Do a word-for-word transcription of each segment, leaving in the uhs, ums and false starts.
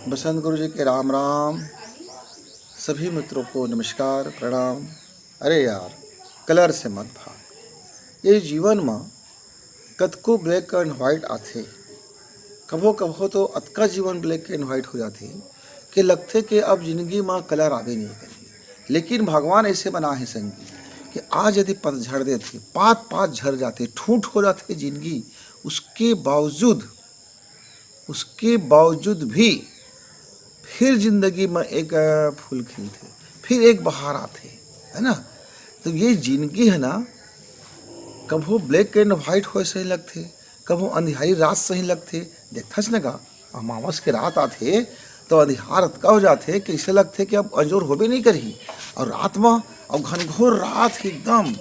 बसंत गुरु जी के राम राम। सभी मित्रों को नमस्कार, प्रणाम। अरे यार, कलर से मत भाग। ये जीवन में कतको ब्लैक एंड व्हाइट आथे, कभो कभो तो अतका जीवन ब्लैक एंड व्हाइट हो जाथे कि लगथे कि अब जिंदगी में कलर आवे नहीं करी। लेकिन भगवान ऐसे बना है संगी कि आज यदि पतझड़ देथे, पात पात झर जाथे, ठूठ हो जाथे जिंदगी, उसके बावजूद उसके बावजूद भी फिर जिंदगी में एक फूल खिलथे, फिर एक बहार आथे, है ना? तो ये जिंदगी है ना, कभो ब्लैक एंड व्हाइट होए सही लगथे, कभो अंधियारी रात सही लगथे। देखथस न गा, अमावस के रात आथे तो अंधियार अतका हो जाथे कि ऐसे लगथे कि अब अंजोर होबे नहीं करही। और रात में, और घनघोर रात एकदम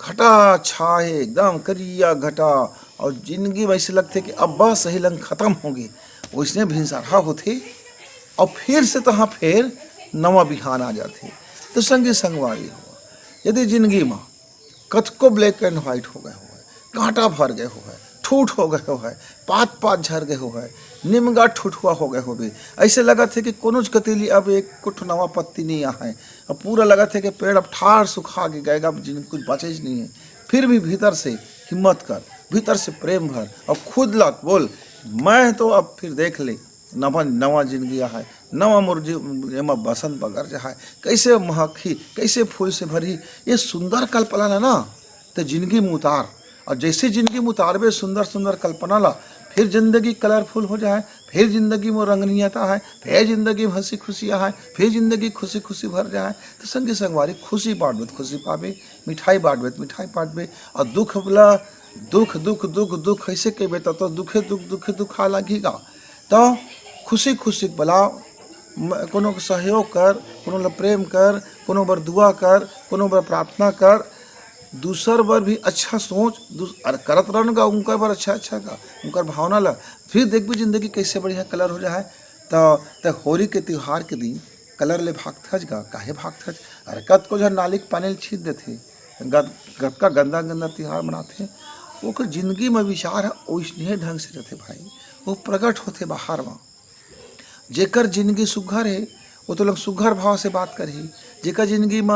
घटा छा है, एकदम करिया घटा, और जिंदगी में ऐसे लगथे कि अब बस यही लंग खत्म होगे। वैसने भिनसरहा होथे और फिर से तहाँ फिर नवा बिहान आ जाथे। तो संगी संगवारी हो, यदि जिंदगी में कतको ब्लैक एंड व्हाइट हो गए होए, कांटा भर गए होए, ठूठ हो गए होए, पात पात झर गए होए, निमगा ठुठुआ हो गए होबे, ऐसे लगथे कि कोनो कती ले अब एक कुछ नवा पत्ती नहीं आहे। अब पूरा लगथे कि पेड़ अब ठार सुखा के गए, अब जिन कुछ बचे ही नहीं है। फिर भी भीतर से हिम्मत कर, भीतर से प्रेम भर और खुद ला बोल, मैं तो अब फिर देख ले, नवा नवा जिंदगी आहे, नवा मोर जी-, एमा बसंत बगर जहाए, कैसे महकही, कैसे फूल से भरही। ये सुंदर कल्पना ला ना, तो जिंदगी में उतार। और जैसे जिंदगी में उतारबे सुंदर सुंदर कल्पना ला, फिर जिंदगी कलरफुल हो जाए, फिर जिंदगी में रंगनीयता है, फिर जिंदगी में हंसी खुशी आहे, फिर जिंदगी खुशी खुशी भर जाए। तो संगी संगवारी, खुशी बांटबे तो खुशी पाबे, मिठाई बांटबे तो मिठाई पाटबे, और दुख वाला दुख दुख दुख दुख ऐसे कहबे तो, तो दुखे दुख दुखे दुखा लगेगा। तो खुशी खुशी बला, म-, कोनो के सहयोग कर, कोनो ला प्रेम कर, कोनो बर दुआ कर, कोनो बर प्रार्थना कर, दूसर बर भी अच्छा सोच। दूस-, अरे करत रहन गा उनकर बर अच्छा अच्छा का, उनकर भावना ला, फिर देखबे जिंदगी कैसे बढ़िया कलर हो जाए। तो, तो होली के त्योहार के दिन कलर ले भागथच गा, काहे भागथच? अरे कतको झन नाली के पानी ल छींच देथे, गत-, गतका गंदा गंदा तिहार मनाथे। ओकर जिंदगी म विचार ह ओइसने ढंग से रथे भाई, वो प्रगट होथे बाहर म। जेकर जिंदगी सुघर हे, वो तो लोग सुघर भाव से बात करही। जेकर जिंदगी म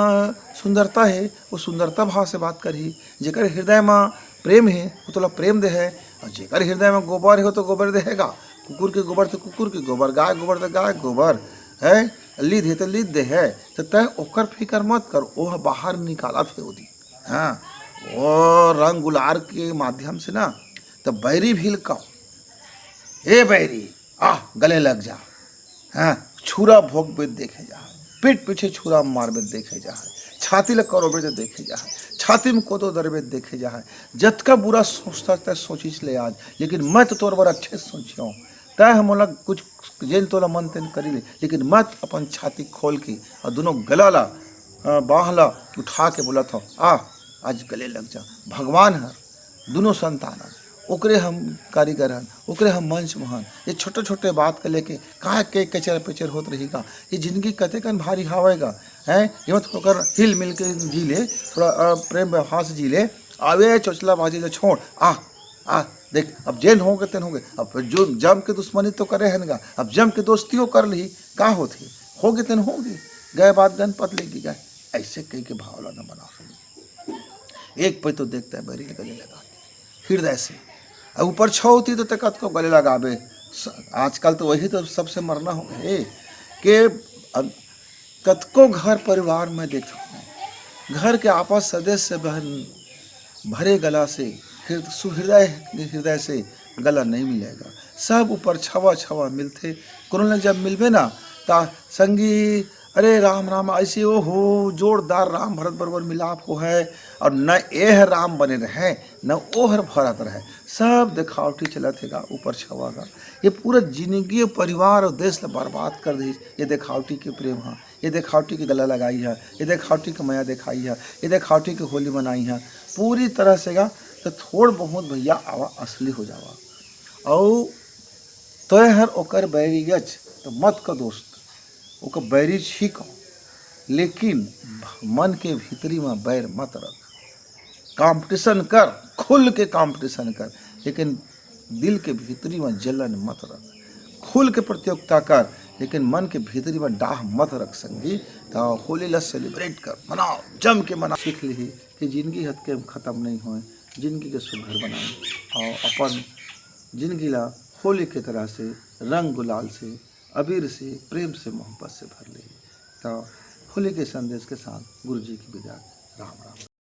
सुंदरता हे, वो सुंदरता भाव से बात करही। जेकर हृदय म प्रेम हे, वो तोला प्रेम देहे। और जेकर हृदय म गोबर हे, वो तो गोबर देहेगा। कुकुर के गोबर तो कुकुर के गोबर, गाय गोबर तो गाय गोबर, है, लीद हे तो लीद देहे। तो तय ओकर फिकर मत कर, वो ह बाहर निकालत हे ओदी। हाँ, वो रंग गुलाल के माध्यम से ना, तो बैरी भी लकाओ, ए बैरी, आ, गले लग जा। हाँ, छुरा भोंकबे त देखे जाहे, पीठ पीछे छुरा मारबे त देखे जाहे, छाती ल करोबे त देखे जाहे, छाती में कोदो दरबे त देखे जाहे। जतका बुरा सोचथस तय सोचिच ले आज, लेकिन मैं तो तोर बर अच्छे सोचियों। तय ह मोला कुछ जेन तोला मन तेन करी ले, लेकिन मैं तो अपन छाती खोल के और दोनों गला ला, अ, बाँह ला उठा के बोलत हव, आ, आज गले लग जा। भगवान हर दुनों संतान हन, ओकरे हम कारीगर हन, ओकरे हम मंच में हन। ये छोटे-छोटे बात के लेके काय के केचर-पेचर होत रही गा? ये जिंदगी कतेकन भारी हावय गा, हैं? ये मत ओकर हिल मिल के जी ले, थोड़ा, अ, प्रेम व्यवहार से जी ले। अबे चोचलाबाजी ल छोड़, आ, आ, देख, अब जेन होगे तेन होगे, अब जो जम के दुश्मनी तो करे हन गा, अब जम के दोस्तियों कर ली, का होथे? होगे तेन होगे, गए बात गन पत लेगी गए, ऐसे कह के भाव ला न बनाओ। एक पे तो देखता है बैरी गले लगा के, हृदय से। अब ऊपर छव होती तो तकत को गले लगाबे। स-, आजकल तो वही तो सबसे मरना हो गए कि अब कतको घर परिवार में देखता हूँ, घर के आपस सदस्य बहन भरे गला से, हृद-, सुहृदय, हृदय से गला नहीं मिलेगा। सब ऊपर छवा छवा मिलथे। कोनो ले जब मिलबे ना, ता संगी, अरे राम राम, ऐसे ओ हो, जोरदार राम भरत बरोबर मिलाप हो है, और न ए ह राम बने रहे, न ओ हर भरत रहे, सब देखावटी चलत हे गा, ऊपर छवा गा। ये पूरा जिंदगी, परिवार और देश ला बर्बाद कर दे, ये देखावटी के प्रेम हा, ये देखावटी के गला लगाई हा, ये देखावटी के मया देखाई हा, ये देखावटी के होली मनाई हा, पूरी तरह से गा। तो थोड़ बहुत भैया आवा, असली हो जावा। अउ तोय हर ओकर बैरी गच, तो मत का दोस्त, ओकर बैरी छी कहो, लेकिन मन के भीतरी में बैर मत रख। कंपटीशन कर, खुल के कंपटीशन कर, लेकिन दिल के भीतरी में जलन मत रख। खुल के प्रतियोगिता कर, लेकिन मन के भीतरी में डाह मत रख संगी। त होली ला सेलिब्रेट कर, मनाओ, जम के मना। सीख लिही कि जिंदगी हतके खत्म नहीं होए, जिंदगी के सुघर बनाए और अपन जिंदगी ला होली के तरह से रंग गुलाल से, अबीर से, प्रेम से, मोहब्बत से भर लिही। त होली के संदेश के साथ गुरु जी की विदा। राम राम।